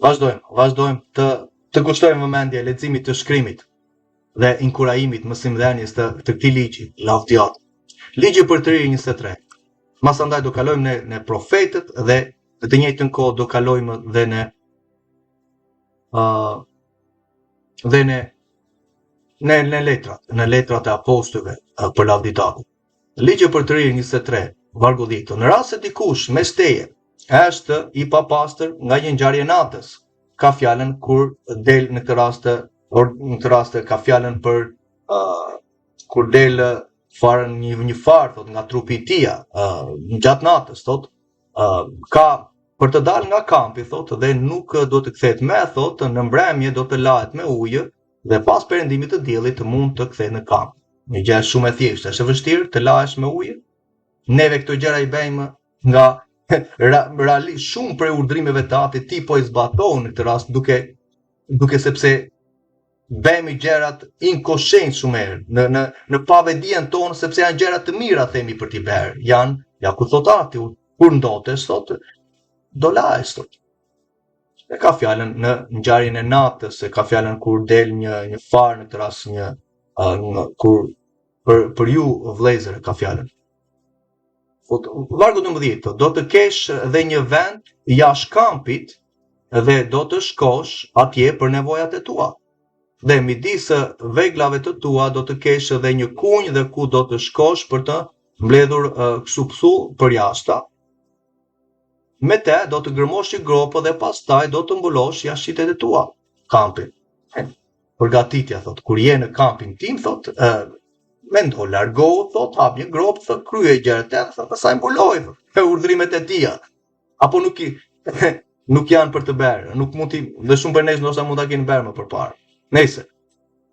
Vazhdojmë, vazhdojmë të të kushtojmë vëmendje leximit të shkrimit dhe inkurajimit mësimdhënies të, të këtij ligji, lavdi Atit. Ligji përtëri 23. Masandaj do kalojmë në në profetët dhe në të njëjtën kohë do kalojmë dhe në uh, dhe në në në letrat, në letrat e apostujve uh, për lavdi të Atit. Ligji përtëri 23, vargu 10. Në rast se dikush mes teje është i papastër nga një ngjarje natës, ka fjalën kur del në këtë rast, or në këtë rast ka fjalën për uh, kur del farën një një farë thot nga trupi i tij, uh, gjatë natës thot, uh, ka për të dalë nga kampi thot dhe nuk do të kthehet më thot në mbrëmje do të lahet me ujë dhe pas perëndimit të diellit të mund të kthehet në kamp. Një gjë shumë e thjeshtë, është e vështirë të lahesh me ujë? Neve këto gjëra i bëjmë nga realisht shumë prej urdhrimeve të atit ti po i zbaton në këtë rast duke duke sepse bëjmë gjërat inkoshent shumë herë në në në pavedijen tonë sepse janë gjëra të mira themi për t'i bërë. Janë, ja ku thot ati, kur ndotesh thot do lahesh thot. E ka fjalën në ngjarjen e natës, e ka fjalën kur del një një farë në këtë rast një, uh, një kur për për ju vëllezër e ka fjalën. Po vargu 12 do të kesh dhe një vend jashtë kampit dhe do të shkosh atje për nevojat e tua. Dhe midis veglave të tua do të kesh dhe një kunjë dhe ku do të shkosh për të mbledhur uh, kështu pëthull për jashta. Me te do të gërmosh një gropë dhe pastaj do të mbulosh jashtëqitjet e tua, kampin. Përgatitja, thot, kur je në kampin tim, thot, uh, mendo, largohu, thot, hap një gropë, thot, kryej gjërat e thot, pastaj mbuloj, thot, e urdhrimet e tija. Apo nuk i nuk janë për të bërë, nuk mund t'i, dhe shumë për nesh ndoshta mund ta kenë bërë më përpara. Nëse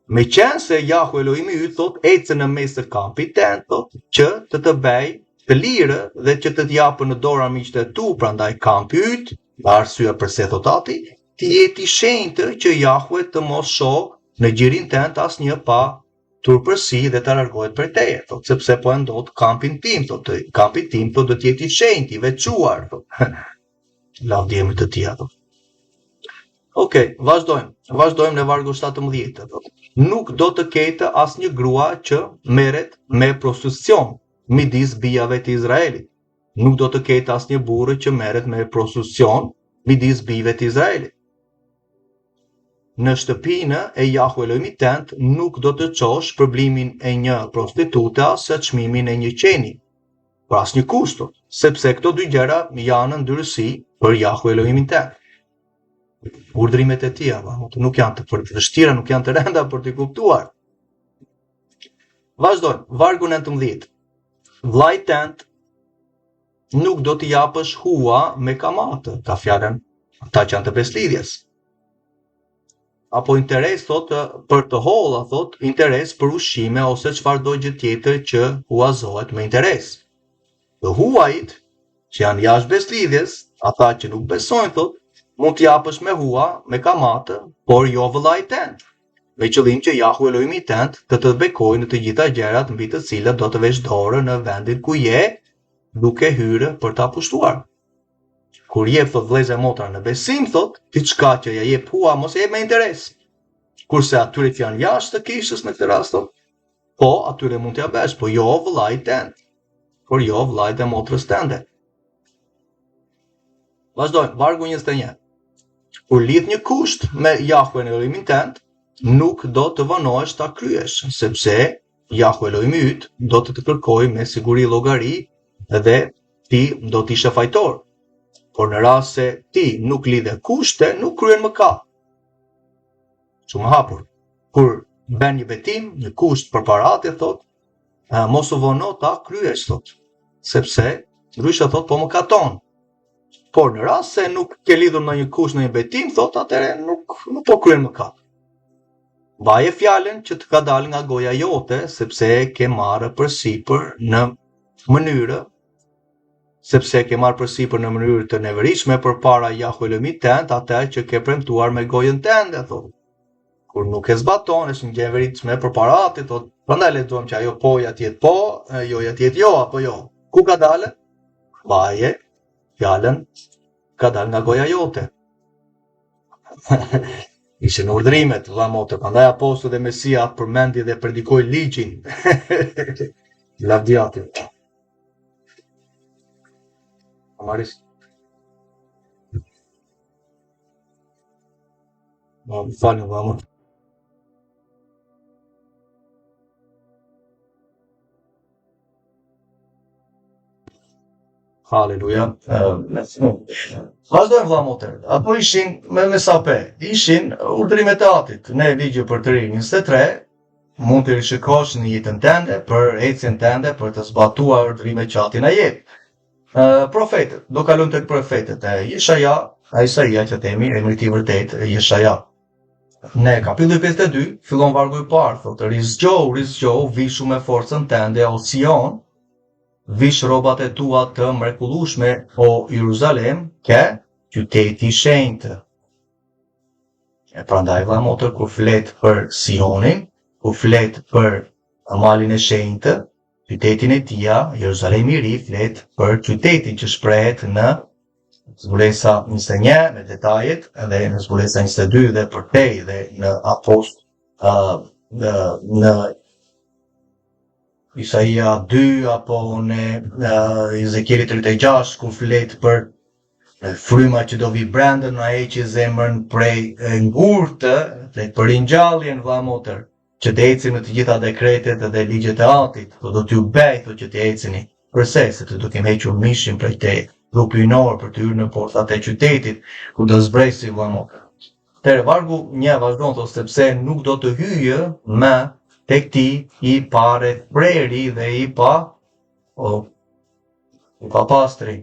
Me qenë se Jahu Elohimi yt thot ecën në mes të kampit tënd thot që të të bëj të lirë dhe që të të japë në dorë armiqtë e tu, prandaj kampi yt, nga arsyeja përse thot ati, të jetë i shenjtë që Jahue të mos shohë në gjirin tënd asnjë paturpësi dhe të largohet prej teje, thot, sepse po e ndot kampin tim, thot, kampi tim thot do të jetë i shenjtë, i veçuar, thot. Lavdi emrit të tij, thot. Okej, okay, vazhdojmë. Vazhdojmë në vargu 17, thot. Nuk do të ketë asnjë grua që merret me prostitucion midis bijave të Izraelit. Nuk do të ketë asnjë burrë që merret me prostitucion midis bijve të Izraelit. Në shtëpinë e Jahu Elohimit tënd nuk do të çosh shpërblimin e një prostitute as çmimin e një qeni. Për asnjë kusht, sepse këto dy gjëra janë ndyrësi për Jahu Elohimin tënd. Urdhrimet e tija, nuk janë të për të vështira, nuk janë të rënda për t'i kuptuar. Vazhdojmë, vargu 19. Vllait tënd nuk do t'i japësh hua me kamatë, ka fjalën ata që janë të besëlidhjes. Apo interes thot për të holla thot interes për ushqime ose çfarëdo gjë tjetër që huazohet me interes. Të huajit që janë jashtë besëlidhjes, ata që nuk besojnë thot, mund t'i japësh me hua, me kamatë, por jo vëllait tënd. Me qëllim që Jahu Elohimi tënd të të bekojë në të gjitha gjërat mbi të cilat do të vesh dorë në vendin ku je, duke hyrë për ta pushtuar. Kur jep thot vëllezër e motra në besim thot, diçka që ja jep hua mos e jep me interes. Kurse atyre që janë jashtë të kishës në këtë rast thot, po atyre mund t'ja bësh, po jo vëllait tënd. Por jo vëllait e motrës tënde. Vazhdojmë, vargu 21. Kur lidh një kusht me Jahuen Elohimin tënd, nuk do të vonohesh ta kryesh, sepse Jahu Elohimi yt do të të kërkojë me siguri llogari dhe ti do të ishe fajtor. Por në rast se ti nuk lidhe kushte, nuk kryen mëkat. Shumë hapur. Kur bën një betim, një kusht përpara Atit, thot, mos u vono ta kryesh, thot, sepse ndryshe thot po mëkaton. Por në rast se nuk ke lidhur ndonjë kusht ndonjë betim, thot, atëherë nuk nuk po kryen mëkat. Mbaje fjalën që të ka dalë nga goja jote, sepse e ke marrë përsipër në mënyrë sepse e ke marrë përsipër në mënyrë të neveritshme përpara Jahu Elohimit tënd atë që ke premtuar me gojën tënde, thotë. Kur nuk e zbaton, është një gjë e neveritshme përpara Atit, thotë. Prandaj lexojmë që ajo poja të jetë po, joja të jetë jo apo jo. Ku ka dalë? Mbaje fjalën ka dalë nga goja jote. Ishin urdhërimet, vëlla motër, prandaj apostulli dhe Mesia përmendi dhe predikoi ligjin. Lavdi Atit. Amaris. Më falni, vëlla motër. Haleluja. Vazhdojmë vëlla motër. Ato ishin me me sa pe. Ishin urdhërimet e Atit. Në Ligje për të rinj 23 mund të rishikosh në jetën tënde për ecjen tënde për të zbatuar urdhërimet që Ati na jep. Uh, profetët, do kalojmë tek profetët. E Jeshaja, a Isaia që themi, emri i tij vërtet, Jeshaja. Në kapitulli 52 fillon vargu i parë, thotë rizgjohu, rizgjohu, vishu me forcën tënde o Sion, vish rrobat e tua të mrekullueshme o Jeruzalem, ke qyteti i shenjtë. E prandaj vëlla motër kur flet për Sionin, kur flet për malin e shenjtë, qytetin e tija, Jeruzalemi i ri flet për qytetin që shprehet në Zbulesa 21 me detajet dhe në Zbulesa 22 dhe përtej dhe në apost uh, në, në Isaia 2 apo në uh, Ezekieli 36 ku flet për fryma që do vi brenda na heqë zemrën prej ngurtë, flet për ringjalljen vëlla motër që të ecim në të gjitha dekretet dhe ligjet e Atit, po do t'ju bej, thotë që të ecini. Përse? Sepse do kem hequr mishin prej teje, trupi hyjnor për të hyrë në portat e qytetit, ku do zbresi vëlla motër. Atëherë vargu një vazhdon thotë sepse nuk do të hyjë më tek ti i parrethpreri dhe i pa o i papastri.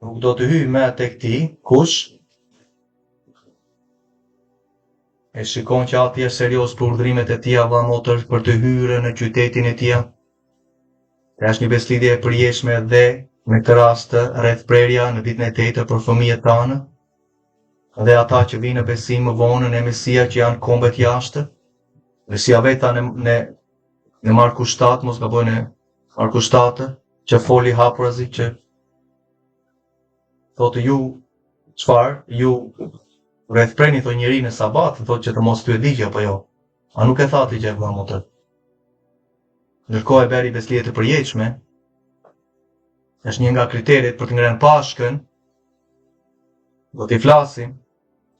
Nuk do të hyjë më tek ti, kush? E shikon që ati është serioz për urdhërimet e tija vëlla motër për të hyrë në qytetin e tija. Dhe është një besëlidhje e përjetshme dhe në këtë rast rrethprerja në ditën e tetë për fëmijët tanë dhe ata që vijnë në besim më vonë në Mesia që janë kombet jashtë. Mesia vetë tha në, në, në Marku 7, mos gaboj në Marku 7, që foli hapurazi që thotë ju çfarë, ju rrethpreni thotë njeri në sabat, thotë që të mos thyet ligji apo jo. A nuk e tha atë gjë vëlla motër? Ndërkohë e bëri besëlidhje të përjetshme, është një nga kriteret për të ngrënë Pashkën, do t'i flasim,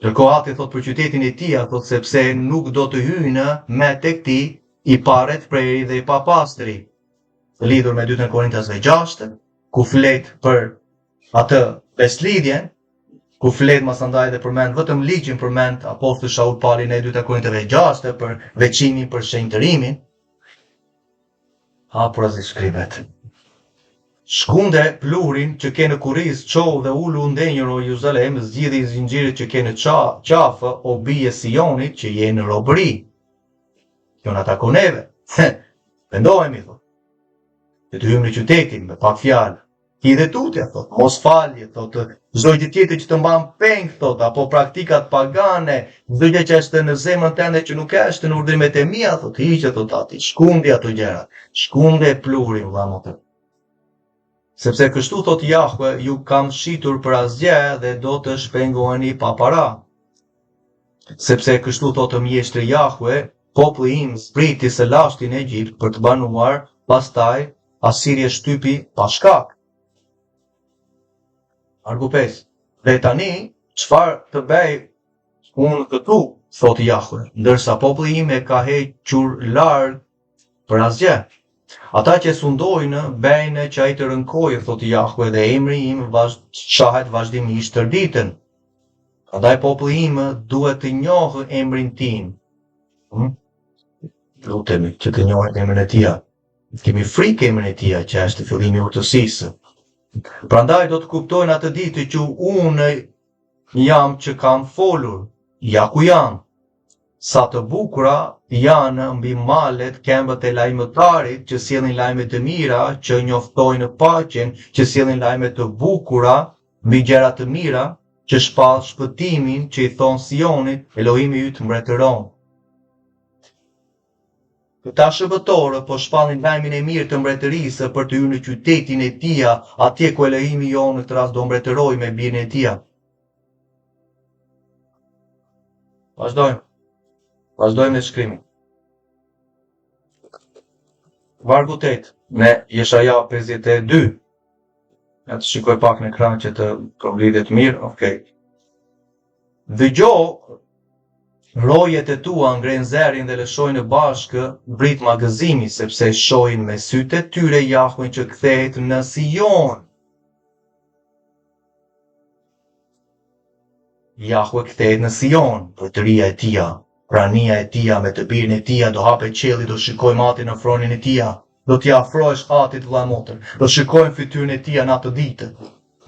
Ndërkohë ati thotë për qytetin e tij, thotë sepse nuk do të hyjnë më tek ti i parrethpreri dhe i papastri. Lidhur me dytën Korintasve 6, ku flet për atë besëlidhjen, ku flet masandaj dhe përmend vetëm ligjin përmend apostulli Shaul Pali në dyta Korintëve 6 për veçimin për shenjtërimin, hapurazi shkrimet. Shkunde pluhurin që ke në kurriz, çohu dhe ulu ndenjur o Jeruzalem, zgjidhi zinxhirët që ke në qafë, o bijë e Sionit që je në robëri. Kjo na takon neve. Pendohemi, thotë. Që të hyjmë në qytetin, me pak fjalë. Ti dhe tutja, thot, mos falje, thot, çdo gjë tjetër që të mban peng, thot, apo praktikat pagane, çdo gjë që është në zemrën tënde që nuk është në urdhërimet e mia, thot, hiqe, thot ati, shkundi ato gjëra, shkunde pluhurin, vëlla motër. Sepse kështu thot Jahwe, ju kam shitur për asgjë dhe do të shpengoheni pa para. Sepse kështu thotë mjeshtri Jahwe, populli im zbriti së lashti në Egjipt për të banuar, pastaj Asiri e shtypi pa shkak. Vargu 5. Dhe tani, çfarë të bëj unë këtu, thotë Jahwe, ndërsa populli im e ka hequr larg për asgjë. Ata që e sundojnë, bëjnë që ai të rënkojë, thotë Jahwe, dhe emri im vazh shahet vazhdimisht tërë ditën. Prandaj populli im duhet të njohë emrin tim. Hmm? Lutemi që të njohim emrin e tij. Kemi frikë emrin e tij, që është fillimi i urtësisë. Prandaj do të kuptojnë atë ditë që unë jam që kam folur, ja ku jam. Sa të bukura janë mbi malet këmbët e lajmëtarit që sjellin lajme të mira, që njoftojnë paqen, që sjellin lajme të bukura mbi gjëra të mira, që shpall shpëtimin, që i thonë Sionit, Elohimi yt mbretëron. Këta shërbëtorë po shpallin lajmin e mirë të mbretërisë për të hyrë në qytetin e tija, atje ku Elohimi jonë në këtë rast do mbretërojë me birin e tija. Vazhdojmë. Vazhdojmë në shkrimin. Vargu 8, në Jeshaja 52. Ja të shikoj pak në ekran që të përmblidhet mirë, okej. Okay. Dëgjo, rojet e tua ngrenë zërin dhe lëshojnë bashkë britma gëzimi, sepse shohin me sytë e tyre Jahuen që kthehet në Sion. Jahue kthehet në Sion, mbretëria e tija, prania e tija me të birin e tija, do hapet qielli, do shikojmë atin në fronin e tija. Do t'i afrohesh atit vëlla motër, do shikojmë fytyrën e tija në atë ditë.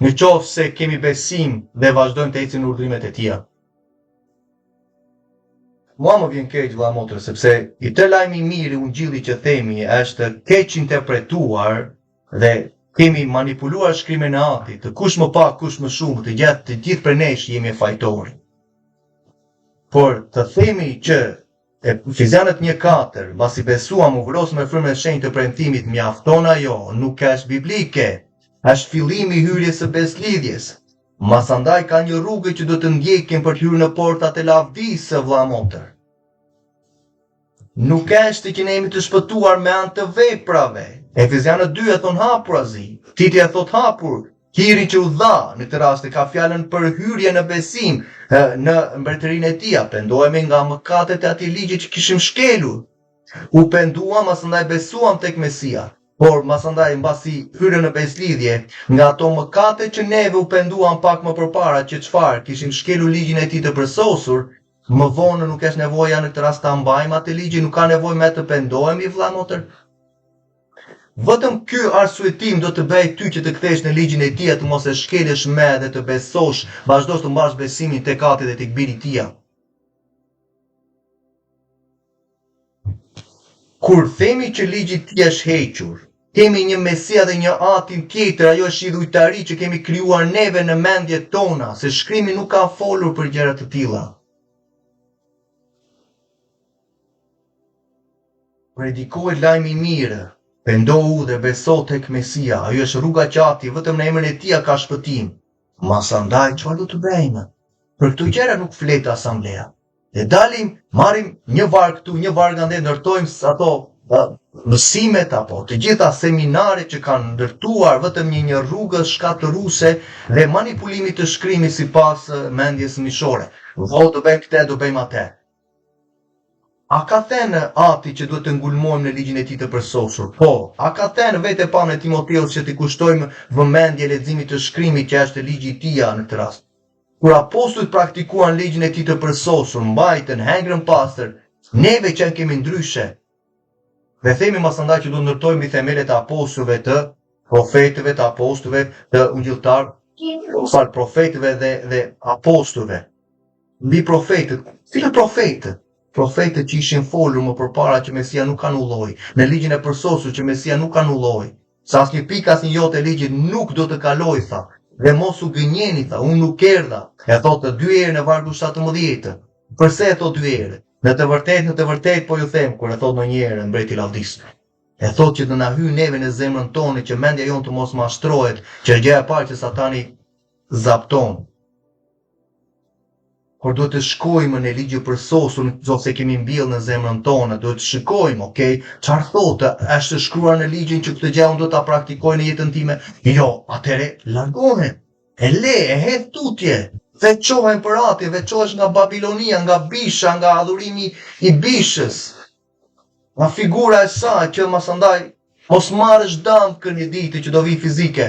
Në qoftë se kemi besim dhe vazhdojmë të ecim në urdhrimet e tija. Mua më vjen keq vëlla motër, sepse i tërë lajmi i mirë i ungjillit që themi është keqinterpretuar dhe kemi manipuluar shkrimin e atit, të kush më pak, kush më shumë, të gjithë të gjithë prej nesh jemi fajtorë. Por të themi që Efezianët 1:4, mbasi besuam u vulosëm me frymën e shenjtë të premtimit, mjafton ajo, nuk është biblike. Është fillimi i hyrjes së besëlidhjes. Masandaj ka një rrugë që duhet të ndjekim për të hyrë në portat e lavdisë, vëlla motër. Nuk është që ne jemi të shpëtuar me anë të veprave. Efezianët 2 e thonë hapurazi. Titi e thotë hapur. Hiri që u dha, në këtë rast e ka fjalën për hyrje në besim në mbretërinë e tij, pendohemi nga mëkatet e atij ligji që kishim shkelur. U penduam, masandaj besuam tek Mesia. Por masandaj mbasi hyrëm në besëlidhje, nga ato mëkate që neve u penduam pak më përpara që çfarë kishim shkelur ligjin e tij të përsosur, më vonë nuk është nevoja në këtë rast ta mbajmë atë ligj, nuk ka nevojë më të pendohemi vëlla motër. Vetëm ky arsyetim do të bëjë ty që të kthehesh në ligjin e tij e të mos e shkelësh më dhe të besosh, vazhdosh të mbash besimin tek Ati dhe tek Biri i tij. Kur themi që ligji i tij është hequr, kemi një Mesia dhe një Atin tjetër, ajo është idhujtari që kemi krijuar neve në mendjet tona, se shkrimi nuk ka folur për gjëra të tilla. Predikohet lajmi i mirë, pendohu dhe beso tek Mesia, ajo është rruga që Ati vetëm në emrin e tij ka shpëtim. Masandaj çfarë do të bëjmë? Për këto gjëra nuk flet asambleja. Dhe dalim, marrim një varg këtu, një varg andej, ndërtojmë ato mësimet apo të gjitha seminaret që kanë ndërtuar vetëm një një rrugë shkatërruese dhe manipulimit të shkrimit sipas mendjes mishore. Vo do bëjmë këtë, do bëjmë atë. A ka thënë Ati që duhet të ngulmojmë në ligjin e tij të përsosur? Po. A ka thënë vetë e pamë në Timoteus që t'i kushtojmë vëmendje leximit të shkrimit që është ligji i tij në këtë rast? Kur apostujt praktikuan ligjin e tij të përsosur, mbajtën, hengrën pastër, neve që kemi ndryshe. Dhe themi masandaj që duhet ndërtojmë mbi themelet e apostujve të profetëve, të apostujve, të ungjilltarëve, fal profetëve dhe dhe apostujve. Mbi profetët, cilët profetë? Profetët që ishin folur më përpara që Mesia nuk anuloi, në ligjin e përsosur që Mesia nuk anuloi, se asnjë pikë asnjë jotë e ligjit nuk do të kalojë, tha, dhe mos u gënjeni, tha, unë nuk erdha, e thotë dy herë në vargu 17. Përse e thotë dy herë? Në të vërtetë, në të vërtetë po ju them, kur e thotë ndonjëherë mbreti i lavdisë. E thotë që të na hyjë neve në zemrën tonë, që mendja jonë të mos mashtrohet, që është gjëja e parë që Satani zapton. Por duhet të shkojmë në ligj të përsosur nëse kemi mbjellë në zemrën tonë, duhet të shikojmë, ok, çfarë thotë, është shkruar në ligjin që këtë gjë unë do ta praktikoj në jetën time? Jo, atëherë largohem. E le, e hedh tutje. Veçohem për atin, veçohesh nga Babilonia, nga bisha, nga adhurimi i bishës. Nga figura e saj që masandaj mos marrësh damkën një ditë që do vi fizike.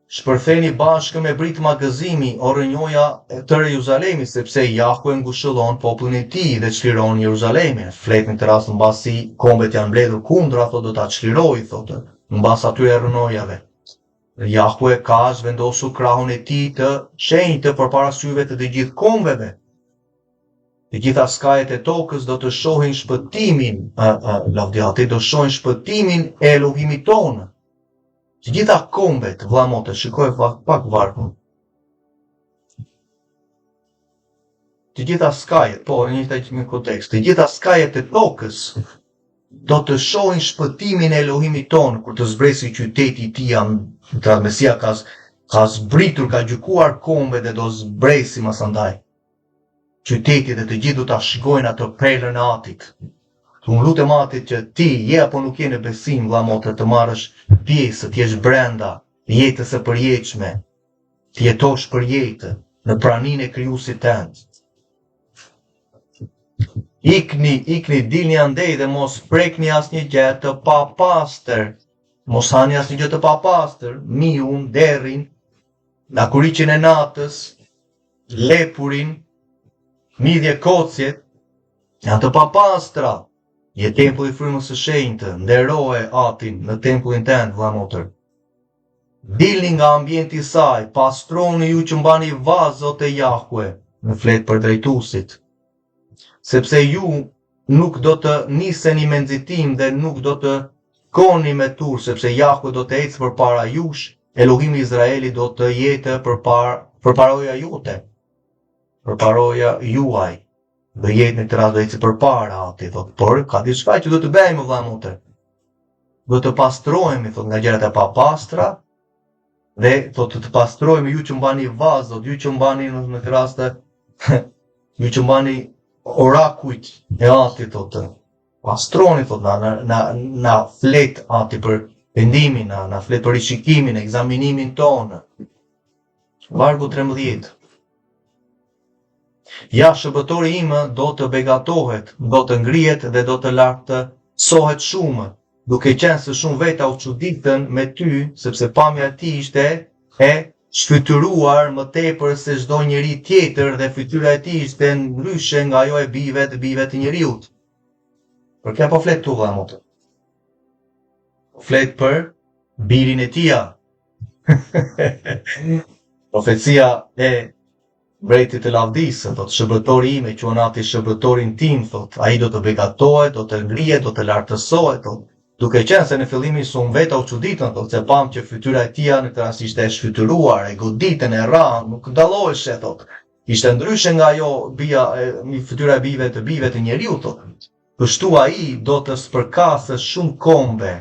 Shpërtheni bashkë me britma gëzimi, o rrënoja e tërë Jeruzalemit, sepse Jahue ngushëllon popullin e tij dhe çliron Jeruzalemin. Flet në këtë rast mbasi kombet janë mbledhur kundra, thotë do ta çlirojë, thotë, mbas atyre rrënojave. Jahue ka zhvendosur krahun e tij të shenjtë përpara syve të të gjithë kombeve. Të gjitha skajet e tokës do të shohin shpëtimin, lavdi Atit, do shohin shpëtimin e Elohimit tonë. Të gjitha kombet, vëlla motër, shikoj pak, pak vargun. Të gjitha skajet, po, në një një kontekst, të gjitha skajet e tokës do të shohin shpëtimin e Elohimit tonë kur të zbresi qyteti i tij, pra Mesia ka ka zbritur, ka gjykuar kombet dhe do zbresi masandaj. Qyteti dhe të gjithë do ta shikojnë atë perlën e atit. Unë lutem atit që ti je apo nuk je në besim, vëlla motër, të marrësh pjesë, të jesh brenda jetës së përjetshme, të jetosh për jetë në praninë e krijuesit tënd. Ikni, ikni, dilni andej dhe mos prekni asnjë gjë të papastër. Mos hani asnjë gjë të papastër, miun, derrin, lakuriqin e natës, lepurin, midhje kocjet, janë të papastra. Je tempull i frymës së shenjtë, nderoje atin në tempullin tënd, vëlla motër. Dilni nga ambienti i saj, pastroni ju që mbani vazot e Jahwe, në flet për drejtuesit. Sepse ju nuk do të niseni me nxitim dhe nuk do të shkoni me turmë, sepse Jahwe do të ecë përpara jush, Elohimi i Izraelit do të jetë përpara përparoja jote, përparoja juaj. Do jetë në këtë rast do ecë përpara ati, thotë, por ka diçka që do të bëjmë vëlla motër. Do të pastrohemi, thotë, nga gjërat e papastra dhe thotë të pastrohemi ju që mbani vazot, ju që mbani në, në këtë rast ju që mbani orakujt e atit, thotë. Pastroni, thotë, na, na, na, na flet ati për pendimin, na, na flet për rishikimin, ekzaminimin tonë. Vargu 13. Ja, shërbëtori im do të begatohet, do të ngrihet dhe do të lartësohet shumë, duke qenë se shumë veta u çuditën me ty, sepse pamja e tij ishte e shfytyruar më tepër se çdo njeri tjetër dhe fytyra e tij ishte ndryshe nga ajo e bijve të bijve të njeriut. Për kë po flet këtu vëlla motër? Po flet për birin e tija. Profecia e mbretit të lavdisë, thotë shërbëtori im e quan ati shërbëtorin tim, thotë ai do të begatohet, do të ngrihet, do të lartësohet, thotë. Duke qenë se në fillimin shumë veta u çuditën, thotë se pamë që fytyra e tij në këtë rast ishte e shfytyruar, e goditën, e rrahën, nuk dalloheshe, thotë. Ishte ndryshe nga ajo bija e fytyra e bijve të bijve të njeriut, thotë. Kështu ai do të spërkasë shumë kombe.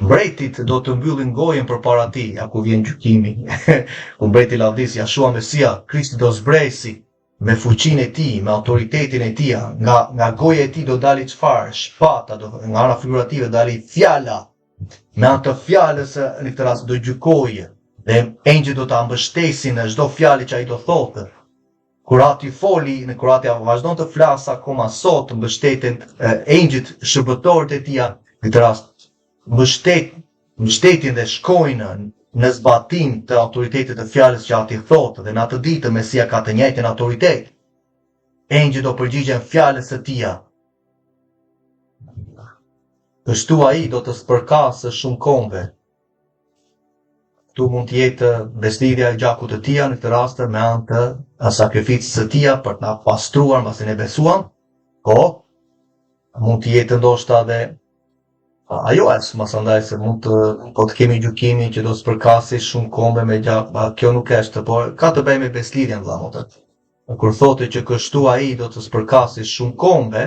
Mbretërit do të mbyllin gojën përpara tij, ja ku vjen gjykimi. Ku mbreti i lavdisë, Jashua Mesia, Krishti do zbresi me fuqinë e tij, me autoritetin e tij, nga nga goja e tij do dali çfarë? Shpata, do nga ana figurative dali fjala. Me anë të fjalës në këtë rast do gjykojë dhe engjëjt do ta mbështesin në çdo fjalë që ai do thotë. Kur ati foli, në kur ati vazhdon të flasë akoma sot, mbështeten engjëjt shërbëtorët e tija, në këtë rast mbështet mbështetin dhe shkojnë në zbatim të autoritetit të fjalës që ati thotë dhe në atë ditë Mesia ka të njëjtin autoritet. Engjëjt do përgjigjen fjalës së tija. Kështu ai do të spërkasë shumë kombe. Këtu mund të jetë besëlidhja e gjakut të tija në këtë rast me anë të sakrificës së tija për të na pastruar mbasi ne besuam. Po, mund të jetë ndoshta dhe ajo është masandaj se mund të po të kemi gjykimin që do të spërkasi shumë kombe me gjak, ba, kjo nuk është, por ka të bëjë me besëlidhjen vëlla motër. Kur thotë që kështu ai do të spërkasi shumë kombe,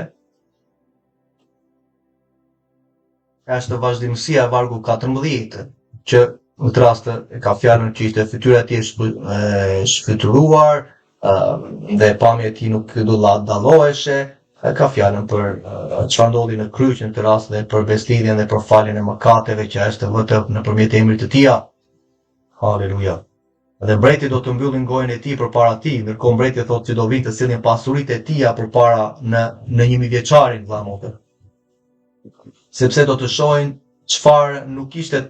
Është vazhdimësia e vargu 14, që në këtë rast e ka fjalën që ishte fytyra e tij e shfytyruar dhe pamja e tij nuk do dalloheshe, e ka fjalën për çfarë ndodhi në kryq në këtë rast dhe për besëlidhjen dhe për faljen e mëkateve që është vetëm nëpërmjet emrit të tij. Haleluja. Dhe mbreti do të mbyllin gojën e tij përpara tij, ndërkohë mbreti thotë që do vinë të sjellin pasuritë e tija përpara në në njëmijëvjeçarin vëlla motër. Sepse do të shohin çfarë nuk ishte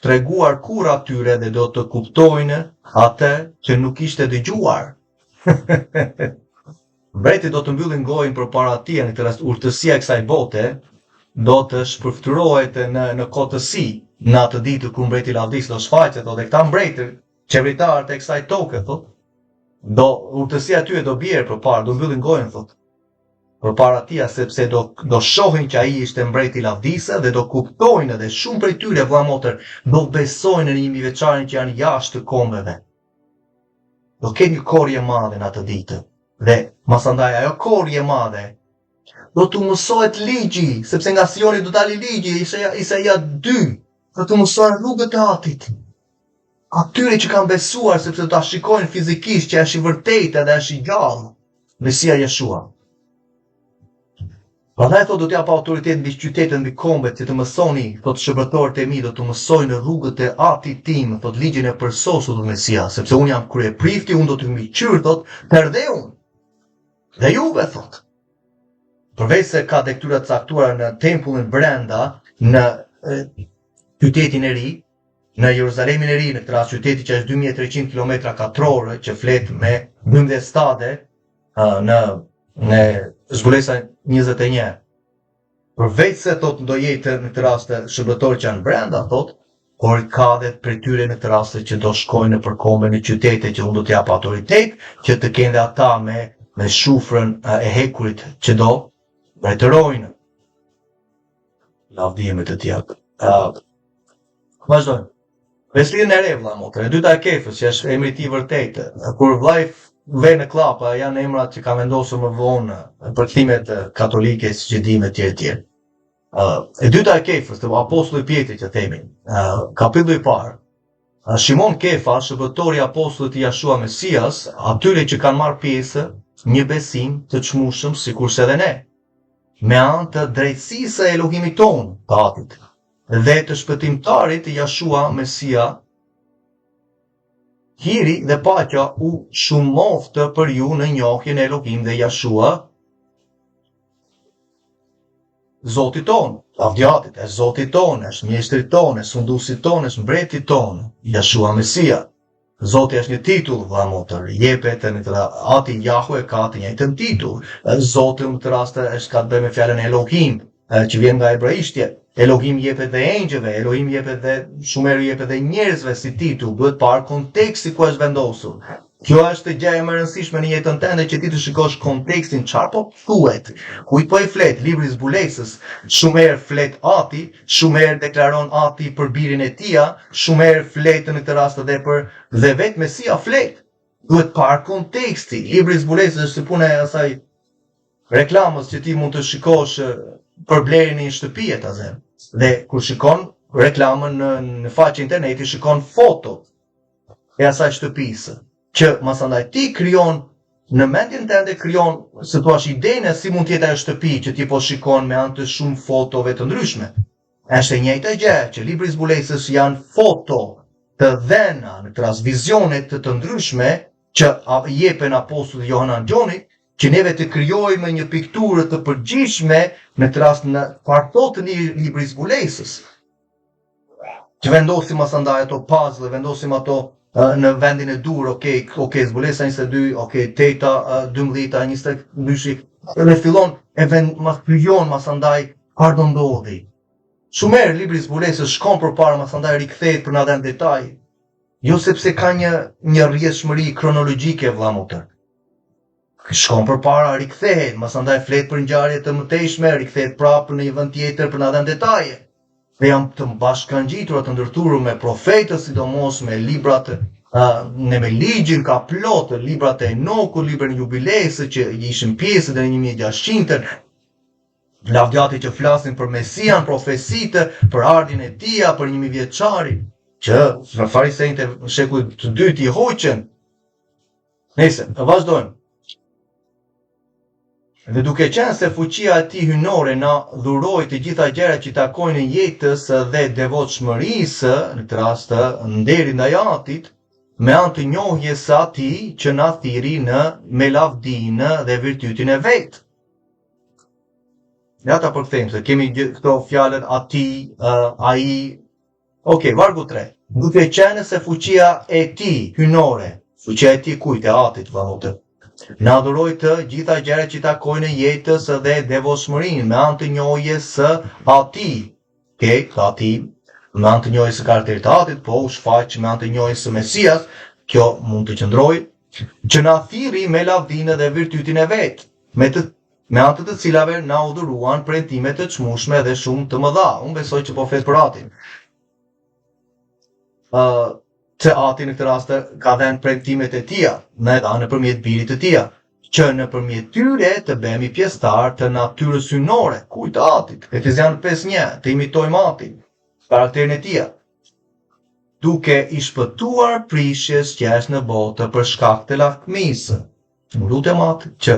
treguar kurrë atyre dhe do të kuptojnë atë që nuk ishte dëgjuar. Mbreti do të mbyllin gojën përpara tij, në këtë rast urtësia e kësaj bote do të shpërfytyrohet në në kotësi në atë ditë kur mbreti i lavdisë do shfaqet, thotë, dhe këta mbretër, qeveritarët e kësaj toke, thotë, do urtësia e tyre do bjerë përpara, do mbyllin gojën, thotë, përpara tij, sepse do do shohin që ai ishte mbreti i lavdisë dhe do kuptojnë edhe shumë prej tyre vëlla motër, do besojnë në njëmijëvjeçarin që janë jashtë kombeve. Do ketë një korrje e madhe në atë ditë. Dhe masandaj ajo korrje e madhe do t'u mësohet ligji, sepse nga Sioni do dali ligji, Isaia, Isaia 2, do t'u mësohen rrugët e Atit. Atyre që kanë besuar sepse do ta shikojnë fizikisht që është i vërtetë edhe është i gjallë, Mesia Jeshua. Prandaj thotë do t'jap autoritet mbi qytetet, mbi kombet që të mësoni, thotë shërbëtorët e mi do të mësojnë rrugët e Atit tim, thotë ligjin e përsosur thotë Mesia, sepse unë jam kryeprifti, unë do të mbikëqyr, thotë tërë dheun. Dhe juve thotë. Përveç se ka detyra të caktuara në tempullin brenda në qytetin e ri, në Jeruzalemin e ri, në këtë rast qyteti që është 2300 kilometra katrorë, që flet me 12 stade në në zbulesa 21. Përveç se thot do jetë në këtë rast shërbëtorë që janë brenda, thot, por ka dhe prej tyre në këtë rast që do shkojnë nëpër kombe në qytete që unë do t'jap autoritet, që të kenë dhe ata me me shufrën e hekurit që do mbretërojnë. Lavdi emrit të tij. Uh, vazhdojmë. Besëlidhjen e re, vlla motër. E dyta e Kefës, që është emri i tij vërtet. Kur vllai vë në kllapa, janë emrat që ka vendosur më vonë përkthimet katolike, siç e dimë etj etj. Uh, e dyta e Kefës, të apostulli Pjetri që themi, uh, kapitulli i parë. Uh, Shimon Kefa, shërbëtori i apostullit të Jashua Mesias, atyre që kanë marrë pjesë një besim të çmueshëm sikurse edhe ne. Me anë të drejtësisë së Elohimit tonë, të Atit, dhe të shpëtimtarit Jashua Mesia, hiri dhe paqja u shumoftë për ju në njohjen e Elohim dhe Jashua, Zotit tonë, lavdi Atit, e Zotit tonë, është mjeshtrit tonë, e sundusit tonë, është mbretit tonë, Jashua Mesia. Zoti është një titull, vëlla motër, jepet në këtë Ati Jahwe ka të njëjtën titull. Zoti në këtë rast është ka të bëjë me fjalën Elohim, që vjen nga hebraishtja. Elohim jepet dhe engjëjve, Elohim jepet dhe shumë herë jepet dhe njerëzve si titull, duhet parë konteksti ku është vendosur. Kjo është gjëja më e rëndësishme në jetën tënde që ti të shikosh kontekstin çfarë po thuhet, kujt po i flet, libri i zbulesës, shumë herë flet Ati, shumë herë deklaron Ati për birin e tija, shumë herë flet në këtë rast edhe për dhe vetë Mesia flet. Duhet parë konteksti. Libri i zbulesës është si puna e asaj reklamës që ti mund të shikosh për blerjen e një shtëpie ta zëmë. Dhe kur shikon reklamën në në faqe interneti, shikon fotot e asaj shtëpisë, që masandaj ti krijon në mendjen tënde krijon, si thua, idenë si mund të jetë ajo shtëpi që ti po shikon me anë të shumë fotove të ndryshme. Është e njëjta gjë që libri i zbulesës janë foto të dhëna në këtë rast vizione të të ndryshme që jepen apostullit Johanan Gjonit, që neve të krijojmë një pikturë të përgjithshme në këtë rast në çfarë thotë libri i zbulesës. Që vendosim masandaj ato puzzle, vendosim ato në vendin e duhur, ok, ok, zbulesa 22, ok, teta, 12, 22, dhe fillon e vend, mas krijon masandaj çfarë do ndodhi. Shumë herë libri i zbulesës shkon përpara masandaj rikthehet për na dhënë detaj. Jo sepse ka një një rrjedhshmëri kronologjike vëlla motër. Shkon përpara, rikthehet, masandaj flet për ngjarje të mëtejshme, rikthehet prapë në një vend tjetër për na dhënë detaje. Dhe janë të bashkangjitura, të ndërthurur me profetët, sidomos me librat në me ligjin ka plot librat e Enokut, librin e jubilesë që ishin pjesë deri në 1600-ën. Lavdi Atit që flasin për Mesian, profesitë, për ardhjen e tija, për njëmijëvjeçarin, që në farisenjtë e shekullit të dytë i hoqën. Nëse, vazhdojmë. Dhe duke qenë se fuqia e tij hyjnore na dhuroi të gjitha gjërat që takojnë jetës dhe devotshmërisë, në këtë rast nderit ndaj Atit, me anë të njohjes së atij që na thirri në me lavdinë dhe virtytin e vet. Ja ta përkthejmë se kemi këto fjalën atij, uh, ai, Ok, vargu 3. Duke qenë se fuqia e tij hyjnore, fuqia e tij kujt e atit, vëlla motër, na dhuroi të gjitha gjërat që takojnë jetës dhe devotshmërinë me anë të njohjes së atij. Ok, të atij, me anë të njohjes së karakterit të atit, po u shfaq me anë të njohjes së Mesias, kjo mund të qëndrojë, që na thirri me lavdinë dhe virtytin e vet, me të me anë të të cilave na u dhuruan premtime të çmueshme dhe shumë të mëdha. Unë besoj që po flet për atin. Ë uh, se ati në këtë rast ka dhënë premtimet e tija, na e dha nëpërmjet birit të tija. Që nëpërmjet tyre të bëhemi pjesëtarë të natyrës hyjnore, kujt Atit, Efezianët 5:1, të imitojmë Atin, karakterin e tij, duke i shpëtuar prishjes që është në botë për shkak të lakmisë. Unë lutem Atit që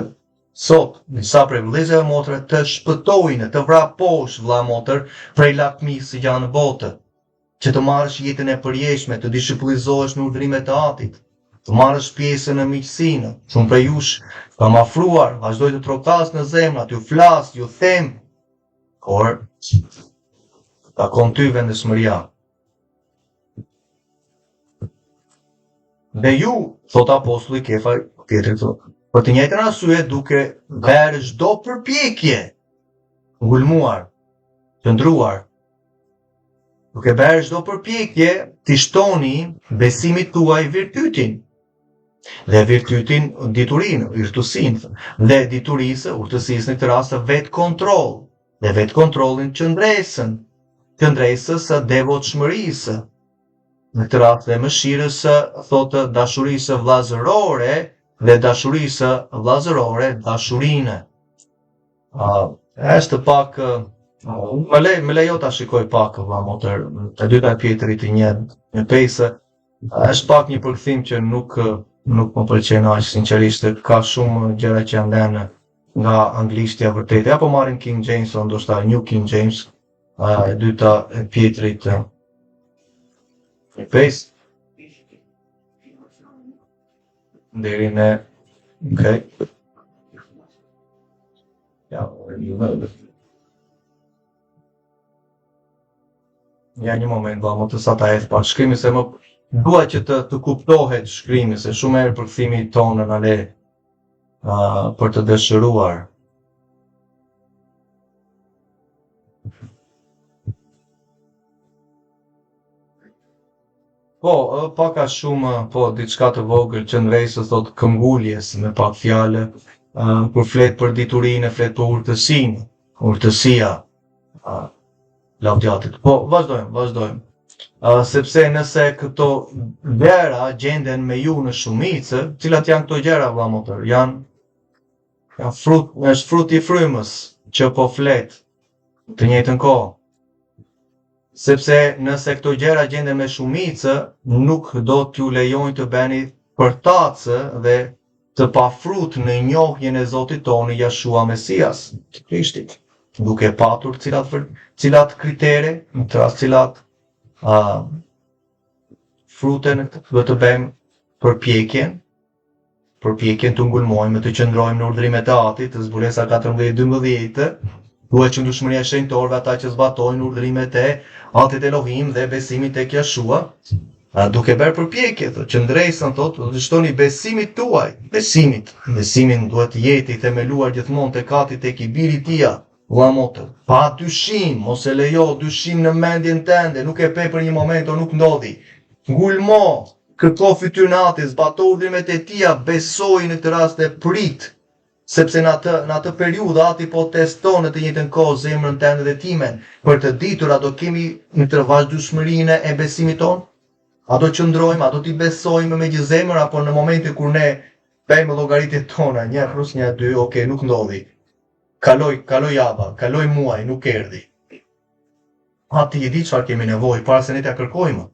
sot disa prej vëllezërve e motrave të shpëtojnë, të vraposh vëlla motër prej lakmisë së janë në botë, që të marrësh jetën e përjetshme, të disipullizohesh në urdhërimet e Atit, të marrësh pjesë në miqësinë. Shumë prej jush kam afruar, vazhdoj të trokas në zemra, t'ju flas, ju them, por takon ty vendosmëria. Dhe ju, thot apostulli Kefa Pjetri thotë, për të njëjtën arsye duke bërë çdo përpjekje, ngulmuar, qëndruar, duke bërë çdo përpjekje t'i shtoni besimit tuaj virtytin, dhe virtytin diturinë, urtësinë, dhe diturisë, urtësisë në këtë rast vetëkontroll, dhe vetëkontrollin qëndresën, qëndresës së devotshmërisë, në këtë rast dhe mëshirës së thotë dashurisë vëllazërore dhe dashurisë vëllazërore dashurinë. Uh, është pak më le më lejo ta shikoj pak vëlla motër e dyta e Pjetrit një një pesë është pak një përkthim që nuk nuk më pëlqen aq sinqerisht ka shumë gjëra që janë lënë nga anglishtja vërtet. Ja po marrim King James, o ndoshta New King James, e dyta e Pjetrit një pesë. Deri në okay. Ja, Ja një moment, vëlla, motër sa ta hedh pak shkrimi se më dua që të të kuptohet shkrimi se shumë herë përkthimi tonë na le uh, për të dëshiruar. Po, pak a shumë, po, diçka të vogël, qëndresës, thot këmbguljes, me pak fjalë, uh, kur flet për diturinë, flet për urtësinë, urtësia, uh, lavdi Atit. Po, vazhdojmë, vazhdojmë. Uh, sepse nëse këto gjëra gjenden me ju në shumicë, cilat janë këto gjëra, vëlla motër? Janë janë frut, është fruti i frymës që po flet të njëjtën kohë. Sepse nëse këto gjëra gjenden me shumicë, nuk do t'ju lejojnë të bëni përtacë dhe të pafrut në njohjen e Zotit tonë Jashua Mesias, të Krishtit, duke patur cilat, cilat kritere, në këtë rast cilat uh, frute në këtë, duhet të bëjmë përpjekjen, përpjekjen të ngulmojmë, të qëndrojmë në urdhërimet e Atit, të zbulesa 14-12, duhet qëndrueshmëria e shenjtorëve ata që zbatojnë urdhërimet e Atit Elohim dhe besimin tek Jashua, A duke bërë përpjekje, thotë, qëndresën, thotë, do të shtoni besimit tuaj, besimit, besimin duhet të jetë i themeluar gjithmonë tek Ati tek i biri i tij, vëlla motër. Pa dyshim, mos e lejo dyshim në mendjen tënde, nuk e pe për një moment o nuk ndodhi. Ngulmo, kërko fytyrën e Atit, zbato urdhërimet e tija, besoj në këtë rast dhe prit sepse në atë në atë periudhë Ati po teston në të njëjtën kohë zemrën tënde dhe timen për të ditur a do kemi në këtë vazhdueshmërinë e besimit tonë, a do qëndrojmë, a do t'i besojmë me gjithë zemër apo në momentin kur ne bëjmë llogaritjet tona, 1 plus 1 2, ok, nuk ndodhi. Kaloi, kaloi java, kaloi muaj, nuk erdhi. Ati e di çfarë kemi nevojë para se ne t'ia kërkojmë.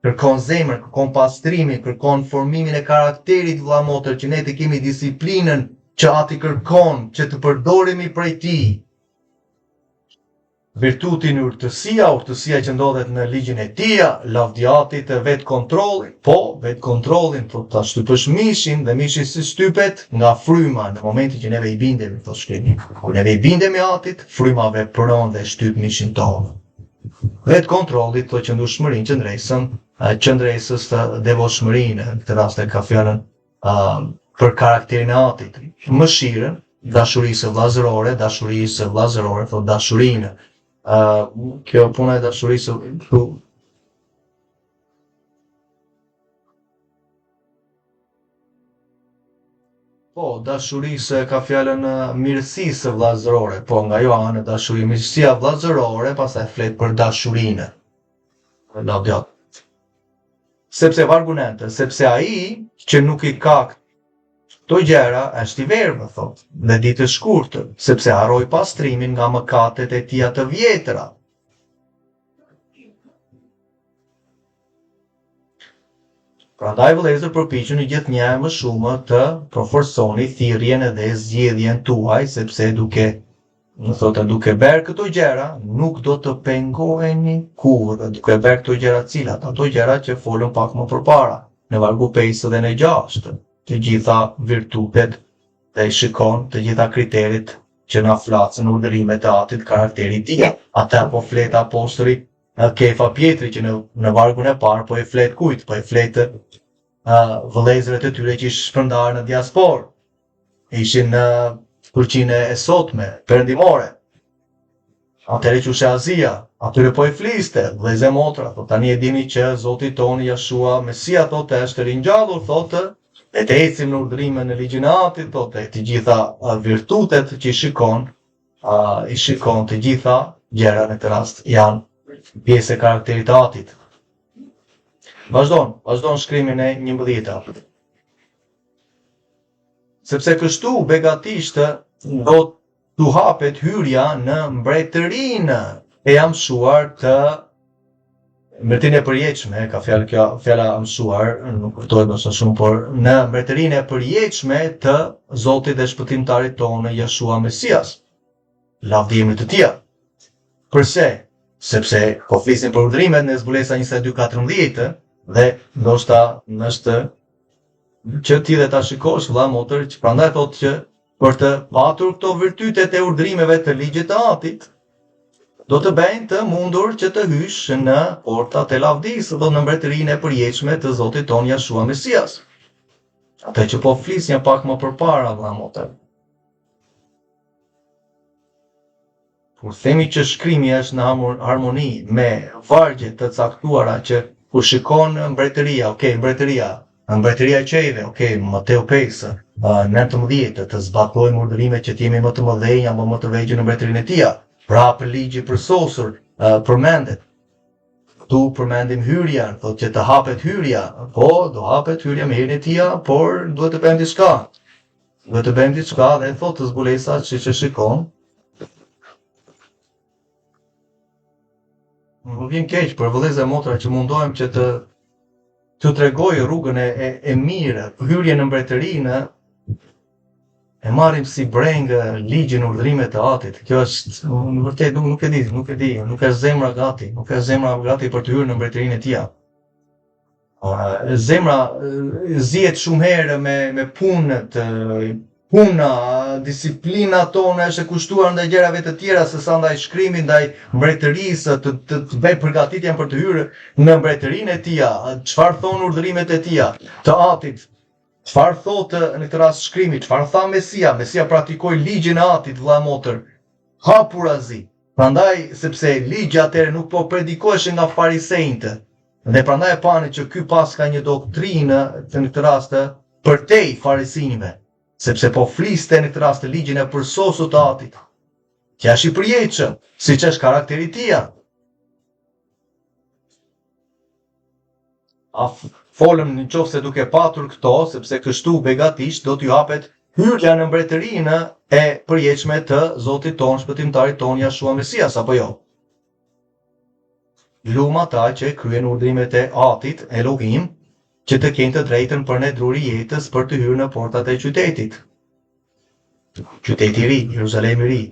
Kërkon zemër, kërkon pastrimin, kërkon formimin e karakterit vëlla motër që ne të kemi disiplinën që Ati kërkon që të përdoremi prej tij. Virtutin urtësia, urtësia që ndodhet në ligjin e tij, lavdi Atit vetëkontrollin, po, vetëkontrollin, po ta shtypësh mishin dhe mishi si shtypet nga fryma në momentin që neve i bindemi, thotë shkrimi. Kur neve i bindemi Atit, fryma vepron dhe shtyp mishin tonë. Vetëkontrolli thotë qëndrueshmërinë, qëndresën, qëndresës të devotshmërinë, në këtë rast e ka fjalën uh, për karakterin e Atit. Mëshirën, dashurisë vëllazërore, dashurisë vëllazërore, thotë dashurinë. Uh, kjo puna e dashurisë këtu Po, dashurisë ka fjalën mirësisë vëllazërore, po nga ajo anë dashuri, mirësia vëllazërore, pastaj flet për dashurinë. Lavdi Atit. Sepse vargu nëntë, sepse ai që nuk i ka këto. Këto gjëra është i verbër, thotë, dhe ditëshkurtër, sepse harroi pastrimin nga mëkatet e tija të vjetra. Prandaj vëllezër përpiquni gjithnjë e më shumë të përforconi thirrjen dhe zgjedhjen tuaj, sepse duke në thotë duke bërë këto gjëra nuk do të pengoheni kurrë, duke bërë këto gjëra cilat, ato gjëra që folëm pak më përpara, në vargu 5 dhe në 6, të gjitha virtutet dhe i shikon të gjitha kriteret që na flasin urdhërimet e atit karakteri i tij. Atë po flet apostulli Kefa Pjetri që në, në vargun e parë po i flet kujt, po i flet uh, vëllezërve të tyre që ishin shpërndarë në diasporë. Ishin në Turqinë e sotme, perëndimore. Atëherë që ishte Azia, atyre po i fliste, vëllezër e motra, thotë tani e dini që Zoti tonë Jashua Mesia thotë është ringjallur, thotë, le të ecim në urdhërime në ligjin e Atit, thotë, të gjitha virtutet që i shikon, uh, i shikon të gjitha gjëra në këtë rast janë pjesë e karakterit të Atit. Vazhdon, vazhdon shkrimin e 11-ta. Sepse kështu begatisht do t'u hapet hyrja në mbretërinë e amshuar të mbretërinë e përjetshme, ka fjalë kjo fjala amshuar, nuk kuptohet ndoshta shumë, por në mbretërinë e përjetshme të Zotit dhe Shpëtimtarit tonë Jeshua Mesias. Lavdi emrit të tij. Përse? Sepse po flisim për urdhërimet në Zbulesa 22:14 dhe ndoshta është që ti dhe ta shikosh vëlla motër, që prandaj thotë që për të patur këto virtytet e urdhërimeve të ligjit të Atit, do të bëjnë të mundur që të hysh në portat e lavdisë dhe në mbretërinë e përjetshme të Zotit tonë Jashua Mesias. Atë që po flisja pak më përpara, vëlla motër. Kur themi që shkrimi është në harmoni me vargje të caktuara që kur shikon mbretëria, ok, mbretëria, mbretëria e qiejve, ok, Mateu 5, 19, të zbatojmë urdhërimet që të jemi më të mëdhenj apo më të vegjël në mbretërinë e tij. Prapë ligji i përsosur përmendet. Këtu përmendim hyrja, thotë që të hapet hyrja. Po, do hapet hyrja me hirin e tij, por duhet të bëjmë diçka. Duhet të bëjmë diçka dhe thotë zbulesa që që shikon. Më vjen keq për vëllezër e motra që mundohem që të t'ju tregoj rrugën e, e, e mirë, hyrjen në mbretërinë, e marrim si brengë ligjin urdhërimet e atit. Kjo është në vërtet nuk nuk e di, nuk e di, nuk është zemra gati, nuk është zemra gati për të hyrë në mbretërinë e tij. Zemra zihet shumë herë me me punët, puna, disiplina tona është e kushtuar ndaj gjërave të tjera se sa ndaj shkrimit, ndaj mbretërisë, të të, të bëjmë përgatitjen për të hyrë në mbretërinë e tij. Çfarë thonë urdhërimet e tij, të atit? Çfarë thotë në këtë rast shkrimi? Çfarë tha Mesia? Mesia praktikoi ligjin e atit, vëlla motër, hapurazi. Prandaj, sepse ligji atëherë nuk po predikoheshe nga farisenjtë, dhe prandaj e panë që ky paska një doktrinë të në këtë rast përtej farisenjve, sepse po fliste në këtë rast ligjin e përsosur të atit, që është i përjetshëm, siç është karakteri i tij. A folëm në qoftë se duke patur këto, sepse kështu begatisht do t'ju hapet hyrja në mbretërinë e përjetshme të Zotit tonë, shpëtimtarit tonë, Jashua Mesias, apo jo? Lum ata që kryejnë urdhërimet e Atit, Elohim, që të kenë të drejtën për në druri i jetës për të hyrë në portat e qytetit. Qyteti i ri, Jeruzalemi i ri.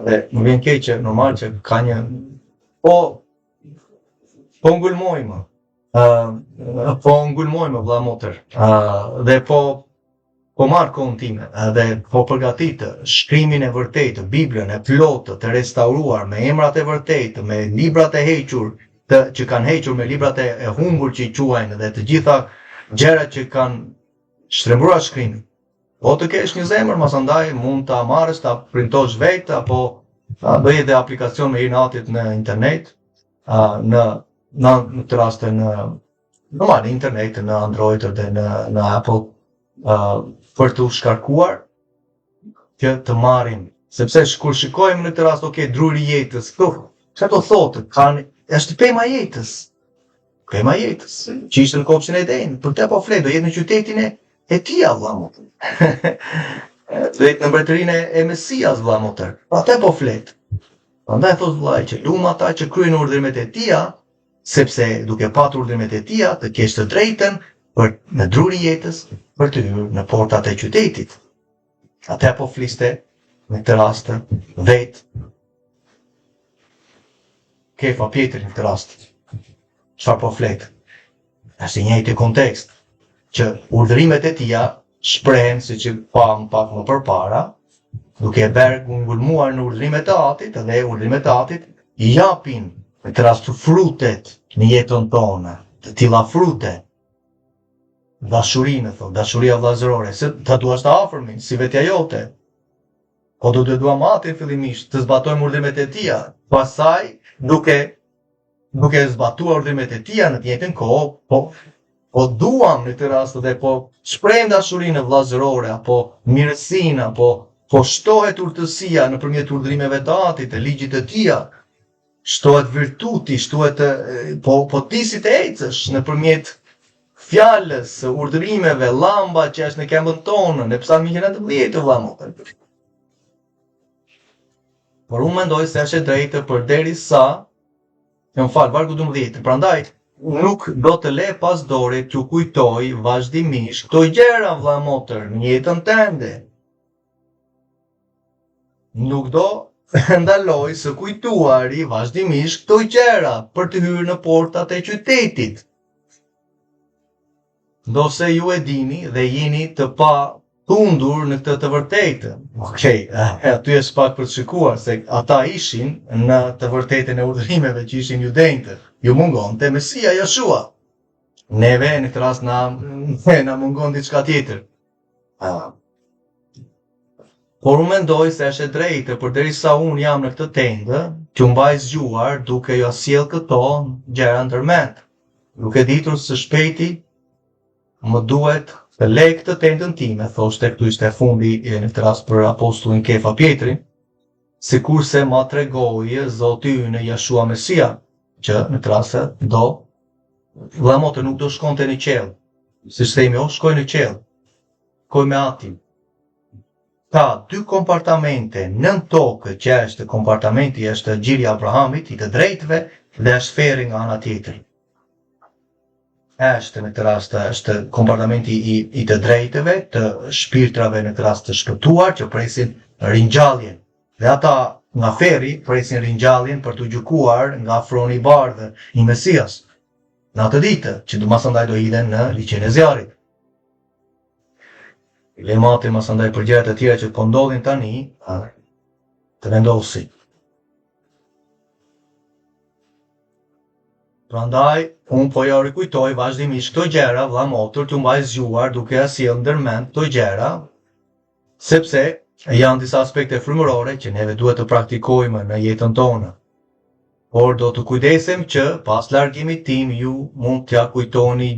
Dhe më vjen keq që normal që ka një po Po ngulmojmë. Uh, po ngulmojmë vëlla motër. Uh, dhe po po marr kohën time dhe po përgatit shkrimin e vërtetë, Biblën e plotë, të restauruar me emrat e vërtetë, me librat e hequr, të që kanë hequr me librat e, e humbur që i quajnë dhe të gjitha gjërat që kanë shtrembëruar shkrimin. Po të kesh një zemër, masandaj mund ta marrësh, ta printosh vetë apo ta bëj edhe aplikacion me hirin e Atit në internet, në në në këtë rast në normal në internet, në Android dhe në në Apple, uh, për të shkarkuar që të marrim, sepse kur shikojmë në këtë rast, ok, druri i jetës, këtu, çfarë do thotë, kanë është pema e jetës. Pema e jetës, që ishte në kopshtin e Edenit, për të po flet, do jetë në qytetin e. e tija, vlla motër. Do jetë në mbretërinë e Mesias, vlla motër. Për atë po flet. Prandaj thotë vllai që lum ata që kryejnë urdhërimet e tija, sepse duke patur urdhërimet e tija, të kesh të drejtën për në druri i jetës, për të hyrë në portat e qytetit. Atë po fliste në këtë rast vetë Kefa Pjetri në këtë rast. Çfarë po flet? Është i njëjti kontekst që urdhërimet e tija shprehen siç e pamë pak më përpara, duke e bërë ngulmuar në urdhërimet e Atit dhe urdhërimet e Atit i japin në këtë rast frutet në jetën tonë, të tilla frute. Dashurinë, thotë, dashuria vëllazërore, se ta duash të afërmin si vetja jote. Po do të duam Atin fillimisht, të zbatojmë urdhërimet e tija, pastaj duke duke zbatuar urdhërimet e tija në të njëjtën kohë, po po duam në këtë rast dhe po shprehim dashurinë vëllazërore apo mirësinë apo po shtohet urtësia nëpërmjet urdhërimeve të Atit, të ligjit të tija, shtohet virtuti, shtohet po po ti si të ecësh nëpërmjet fjalës së urdhërimeve, llamba që është në këmbën tonë, në Psalmin 119 vëlla motër. Por unë mendoj se është e drejtë përderisa, më fal, vargu 12, prandaj nuk do të le pas dore t'ju kujtoj vazhdimisht këto gjëra vëlla motër në jetën tënde. Nuk do ndaloj së kujtuari vazhdimisht këto gjëra për të hyrë në portat e qytetit. Ndonëse ju e dini dhe jeni të patundur në këtë të vërtetë. Okej, okay, aty është pak për të shikuar se ata ishin në të vërtetën e urdhërimeve që ishin judenjtë. Ju mungonte Mesia Jeshua. Neve në këtë rast na na mungon diçka tjetër. Ah. Por unë mendoj se është e drejtë, përderisa unë jam në këtë tendë, t'ju mbaj zgjuar duke jua sjellë këto gjëra ndërmend. Duke ditur së shpejti më duhet të le këtë tendën time, thoshte këtu ishte fundi në këtë rast për apostullin Kefa Pjetrin, sikurse ma tregoi Zoti ynë Jeshua Mesia, që në këtë rast do vëlla motër nuk do shkonte në qiell. Siç themi, o shkoj në qiell. Shkoj me atin. Ka dy kompartamente nën tokë që është kompartamenti është gjiri i Abrahamit i të drejtëve dhe është ferri nga ana tjetër. Është në këtë rast është kompartamenti i, i të drejtëve, të shpirtrave në këtë rast të shpëtuar që presin ringjalljen. Dhe ata nga ferri presin ringjalljen për t'u gjykuar nga froni i bardhë i Mesias. Në atë ditë që do masandaj do hidhen në liqenin e zjarrit. Lëmë atë masandaj për gjërat e tjera që po ndodhin tani, a, të vendosi. Prandaj, unë po ja rikujtoj vazhdimisht këto gjëra, vëlla motër, t'ju mbaj zgjuar duke ja sjellë ndërmend këto gjëra, sepse janë disa aspekte frymërore që neve duhet të praktikojmë në jetën tonë. Por do të kujdesem që pas largimit tim ju mund t'ia kujtoni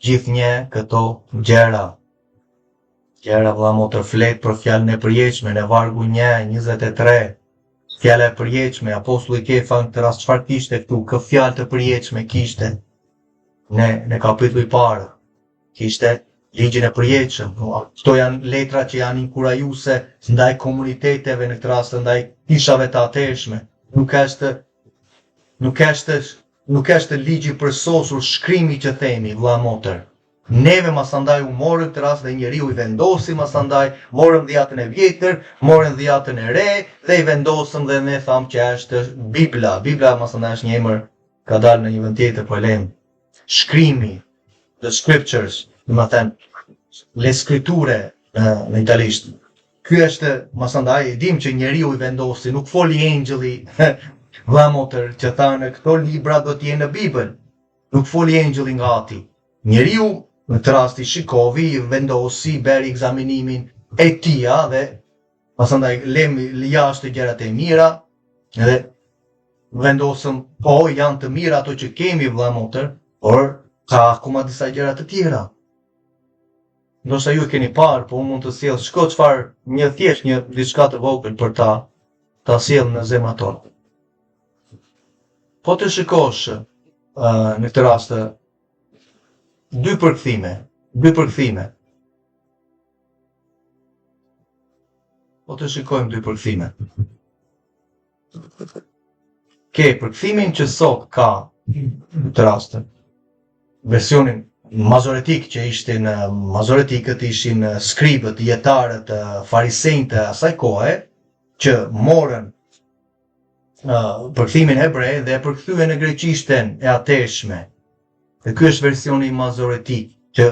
gjithnjë këto gjëra. Gjëra vëlla motër flet për fjalën e përjetshme në vargu 1, 23. Fjala e përjetshme, apostulli Kefa në këtë rast çfarë kishte këtu? Kë fjalë të përjetshme kishte në në kapitulli i parë? Kishte ligjin e përjetshëm. Këto janë letra që janë inkurajuese ndaj komuniteteve në këtë rast ndaj kishave të atëhershme. Nuk është nuk është nuk është ligji i përsosur shkrimi që themi vëlla motër. Neve masandaj u morëm këtë rast dhe njeriu i vendosi masandaj, morëm dhjatën e vjetër, morëm dhjatën e re dhe i vendosëm dhe ne thamë që është Bibla. Bibla masandaj është një emër ka dalë në një vend tjetër, po e lëmë. Shkrimi, the scriptures, domethënë, le scritture në, në italisht. Ky është, masandaj, e dim që njeriu i vendosi, nuk foli engjëlli, vëlla motër, që thanë këto libra do të jenë në Bibël. Nuk foli engjëlli nga ati. Njeriu në këtë rast i shikovi, i vendosi, bëri ekzaminimin e tija dhe masandaj lemi jashtë gjërat e mira dhe vendosëm po janë të mira ato që kemi vëlla motër, por ka akoma disa gjëra të tjera. Ndoshta ju e keni parë, po unë mund të sjell shiko çfarë një thjesht një diçka të vogël për ta ta sjell në zemrat tona. Po të shikosh uh, në këtë rast dy përkthime, dy përkthime. Po të shikojmë dy përkthime. Ke përkthimin që sot ka në këtë rast versionin mazoretik që ishte në mazoretikët ishin skribët, dijetarët, farisenjtë e asaj kohe që morën uh, përkthimin hebre dhe e përkthyen në greqishten e atëhershme. Dhe ky është versioni mazoretik që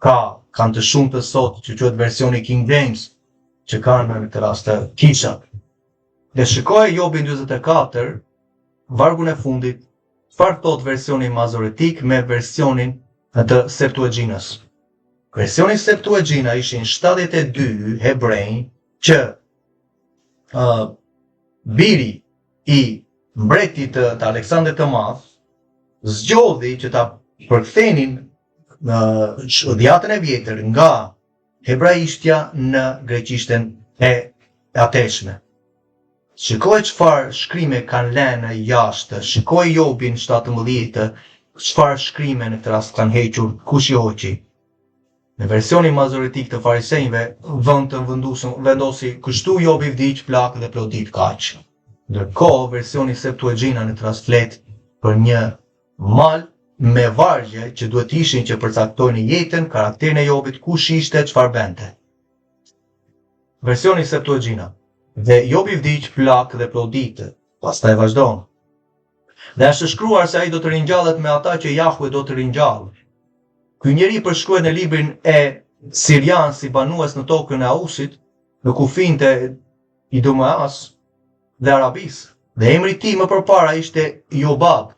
ka kanë të shumtë sot që quhet versioni King James që kanë në këtë rast kishat. Dhe shikoje Jobin 44, vargun e fundit, çfarë thotë versioni mazoretik me versionin të Septuaginës. Versioni Septuagina ishin 72 hebrenj që uh, biri i mbretit të, të Aleksandrit të Madh zgjodhi që ta përkthenin në dhjatën e vjetër nga hebraishtja në greqishten e atëhershme. Shikoje çfarë shkrime kanë lënë jashtë, shikoje Jobin 17, çfarë shkrime në këtë rast kanë hequr, kush i hoqi. Në versionin mazoretik të farisenjve, vend të vendosën, vendosi kështu Jobi vdiq plak dhe plot ditë kaq. Ndërkohë, versioni Septuagina në këtë rast flet për një mal me vargje që duhet të ishin që përcaktojnë jetën, karakterin e Jobit, kush ishte, çfarë bënte. Versioni Septuagina. Dhe Jobi vdiq plak dhe plot ditë. Pastaj vazhdon. Dhe është shkruar se ai do të ringjallet me ata që Jahwe do të ringjallë. Ky njeri përshkruhet në librin e Sirian si banues në tokën e Ausit, në kufinjtë e Idumeas dhe Arabisë. Dhe emri i tij më përpara ishte Jobab.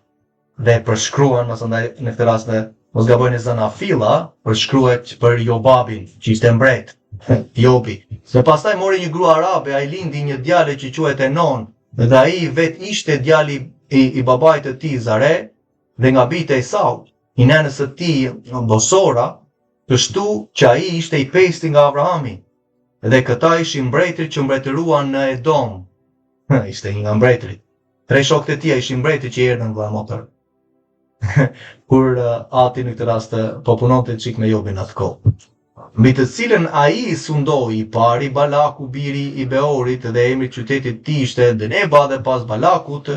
Dhe përshkruan, masandaj në këtë rast në mos gaboj në Zanafilla, përshkruhet për Jobabin, që ishte mbret, Jobi. Dhe pastaj mori një grua arabe, ai lindi një djalë që quhet Enon, dhe ai vetë ishte djali i, i babait të tij Zare, dhe nga bijtë e Esaut, i nënës së tij Bosora, kështu që ai ishte i pesti nga Avrahami. Dhe këta ishin mbretërit që mbretëruan në Edom. ishte një nga mbretërit. Tre shokët e tij ishin mbretërit që erdhën vëlla motër. Kur uh, ati në këtë rast uh, po punonte çik me Jobin atë kohë. Mbi të cilën ai sundoi i pari Balaku biri i Beorit dhe emri i qytetit të tij ishte Dneba dhe pas Balakut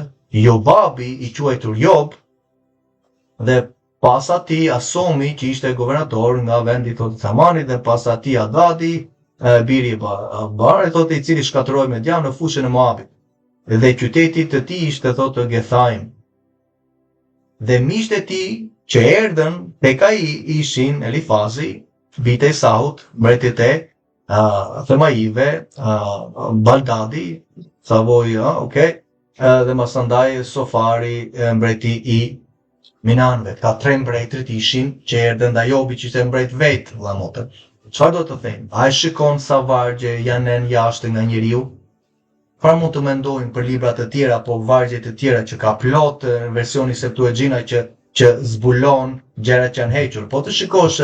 Jobabi i quajtur Job dhe pas atij Asomi që ishte guvernator nga vendi thotë Tamanit dhe pas atij Adadi biri i Barit thotë i cili shkatërroi Median në fushën e Moabit dhe qytetit të tij ishte thotë Gethaim Dhe miqtë e tij që erdhën tek ai ishin Elifazi, bijtë e Esaut, mbretit e uh, Themaive, uh, Baldadi, Savoj, uh, okay, uh, dhe masandaj Sofari, mbreti i Minanëve. Këta tre mbretërit ishin që erdhën ndaj Jobit që ishte mbret vetë, vëlla motër. Çfarë do të them? A e shikon sa vargje janë lënë jashtë nga njeriu? Çfarë mund të mendojmë për libra të tjera apo vargje të tjera që ka plot versioni Septuagina që që zbulon gjëra që janë hequr. Po të shikosh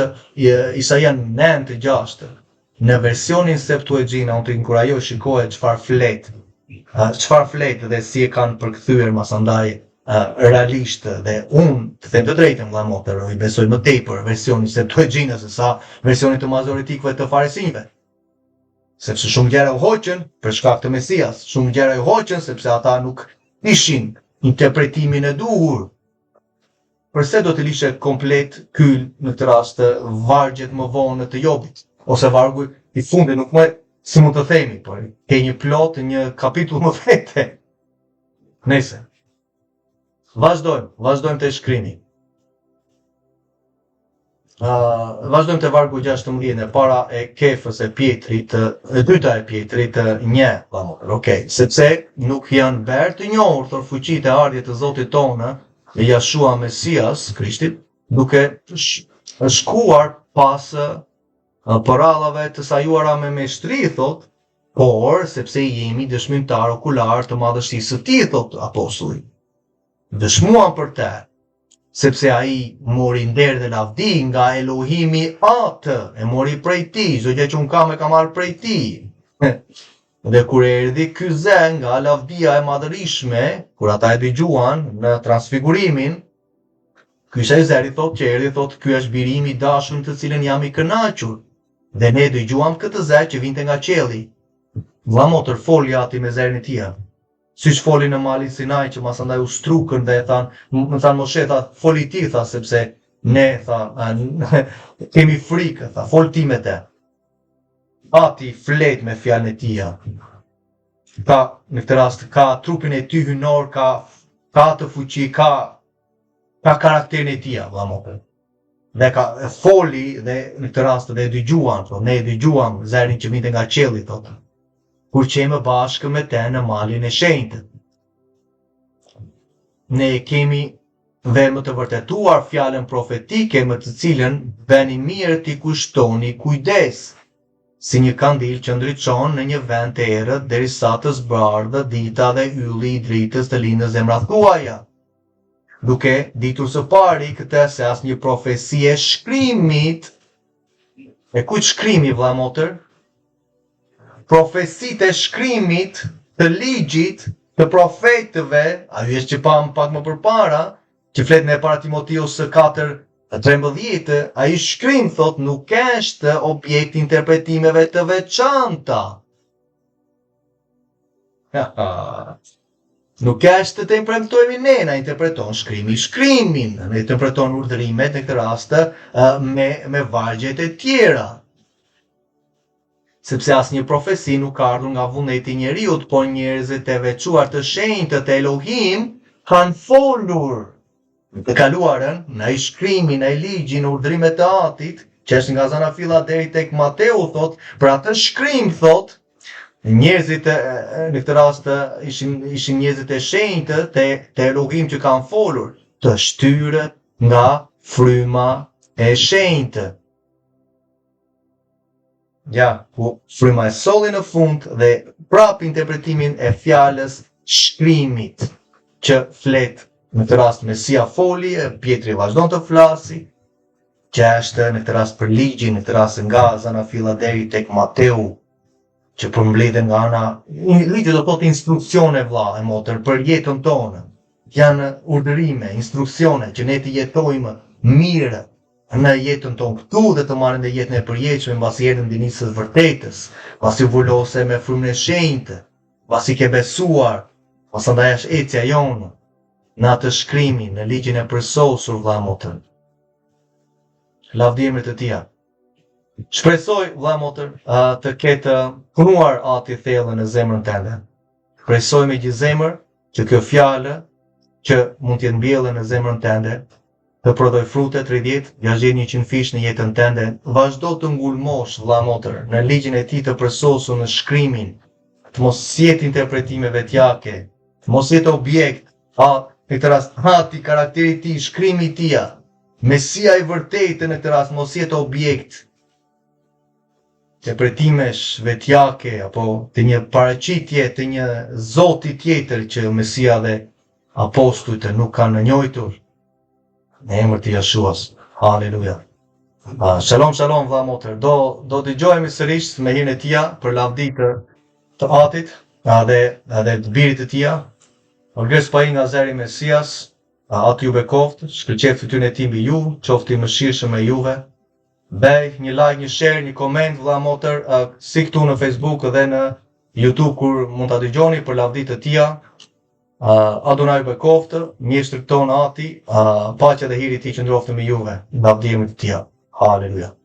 Isaia 9 6 në versionin Septuagina unë të inkurajoj shikoje çfarë flet, çfarë flet dhe si e kanë përkthyer masandaj realisht dhe unë të them të drejtën vëlla motër, i besoj më tepër versionin Septuagina se sa versionit të mazoretikëve të farisinjve. Sepse shumë gjëra u hoqën për shkak të Mesias, shumë gjëra u hoqën sepse ata nuk ishin interpretimin e duhur. Përse do të lishe komplet kyl në këtë rast vargjet më vonë të Jobit ose vargu i fundit nuk më si mund të themi, por ke një plot një kapitull më vete. Nëse Vazhdojmë, vazhdojmë te shkrimi. Uh, vazhdojmë te vargu 16 e para e Kefës e Pjetrit, e dyta e Pjetrit një, vamor, okay, sepse nuk janë bërë të njohur thot fuqitë e ardhjes të Zotit tonë, Jashua Mesias, Krishtit, duke shkuar pas përrallave të sajuara me mjeshtri, thot, por sepse jemi dëshmitarë okularë të madhështisë së tij, thot apostulli. Dëshmuam për të, sepse ai mori nder dhe lavdi nga Elohimi Atë, e mori prej tij, çdo gjë që unë kam e kam marrë prej tij. Dhe kur erdhi ky zë nga lavdia e madhërishme, kur ata e dëgjuan në transfigurimin, ky ishte ai zëri thotë që erdhi thotë ky është biri im i dashur në të cilin jam i kënaqur. Dhe ne dëgjuam këtë zë që vinte nga qielli. Vlla motër, foli ati me zërin e tija. Siç foli në malin Sinai që masandaj u strukën dhe e thanë, më thanë Moshe, tha, foli ti, tha, sepse ne, tha, kemi frikë, tha, fol ti me te. Ati flet me fjalën e tija. Ka, në këtë rast, ka trupin e tij hyjnor, ka, ka atë fuqi, ka, ka karakterin e tija, vlla motër. Dhe ka foli dhe në këtë rast dhe e dëgjuan, thotë, ne e dëgjuam zërin që vinte nga qielli, thotë. Kur qemë bashkë me te në malin e shenjtë. Ne e kemi dhe më të vërtetuar fjalën profetike me të cilën bëni mirë t'i kushtoni kujdes, si një kandil që ndriçon në një vend të errët derisa të zbardhë dita dhe ylli i dritës të lindë në zemrat tuaja. Duke ditur së pari këtë se asnjë profeci e shkrimit, e kujt shkrimi vlla motër? Profecitë e shkrimit të ligjit të profetëve, ajo është që pamë pak më përpara, që flet në para Timoteus 4 13, ai shkrim thot nuk është objekt interpretimeve të veçanta. Nuk është të interpretojmë ne, na interpreton shkrimi shkrimin, na interpreton urdhërimet në këtë rast me me vargjet e tjera. Sepse asnjë profeci nuk ka ardhur nga vullneti i njeriut, por njerëzit e veçuar të shenjtë të Elohim kanë folur në të kaluarën, në ai shkrimin, në ai ligjin, në urdhërimet e Atit, që është nga Zanafilla deri tek Mateu thot, për atë shkrim thot, njerëzit në këtë rast ishin ishin njerëzit e shenjtë të të Elohim që kanë folur, të shtyrë nga fryma e shenjtë. Ja, ku fryma e solli në fund dhe prap interpretimin e fjalës shkrimit që flet në këtë rast Mesia foli, e Pjetri vazhdon të flasi, që është në këtë rast për ligjin, në këtë rast nga Zanafilla deri tek Mateu, që përmbledhen nga ana, ligji do thotë instruksione vlla e motër për jetën tonë. Janë urdhërime, instruksione që ne të jetojmë mirë në jetën tonë këtu dhe të marrim dhe jetën e përjetshme mbasi erdhëm dinisë së vërtetës, mbasi u vulose me frymën e shenjtë, mbasi ke besuar, pasandaj është ecja jonë në atë shkrimin, në ligjin e përsosur vlla motër. Lavdi emrit të tija. Shpresoj vlla motër të ketë punuar ati thellë në zemrën tënde. Shpresoj me gjithë zemër që kjo fjalë që mund të jetë mbjellë në zemrën tënde, të prodhojë frute 30, 60, 100 fish në jetën tënde. Vazhdo të ngulmosh vlla motër në ligjin e tij të përsosur në shkrimin, të mos jetë interpretime vetjake, të mos jetë objekt, ha, në këtë rast, ati, karakteri i tij, shkrimi i tij, Mesia i vërtetë në këtë rast mos jetë objekt interpretimesh vetjake apo të një paraqitje të një zoti tjetër që Mesia dhe apostujt nuk kanë njohur në emër të Jeshuas. Haleluja. Shalom, shalom, vlla motër. Do do dëgjohemi sërish me hirin e tija për lavdi të të Atit dhe edhe të Birit të tija. Orges pa nga zëri Mesias, Ati ju bekoftë, shkëlqeftë fytyrën e tij mbi ju, qoftë i mëshirshëm me juve. Bëj një like, një share, një koment vlla motër, uh, si këtu në Facebook dhe në YouTube kur mund ta dëgjoni për lavdi të tija. Uh, Adonai ju bekoftë, mjeshtrit tonë Ati, uh, paqja dhe hiri i tij qëndroftë me juve, lavdi emrit të tija. Haleluja.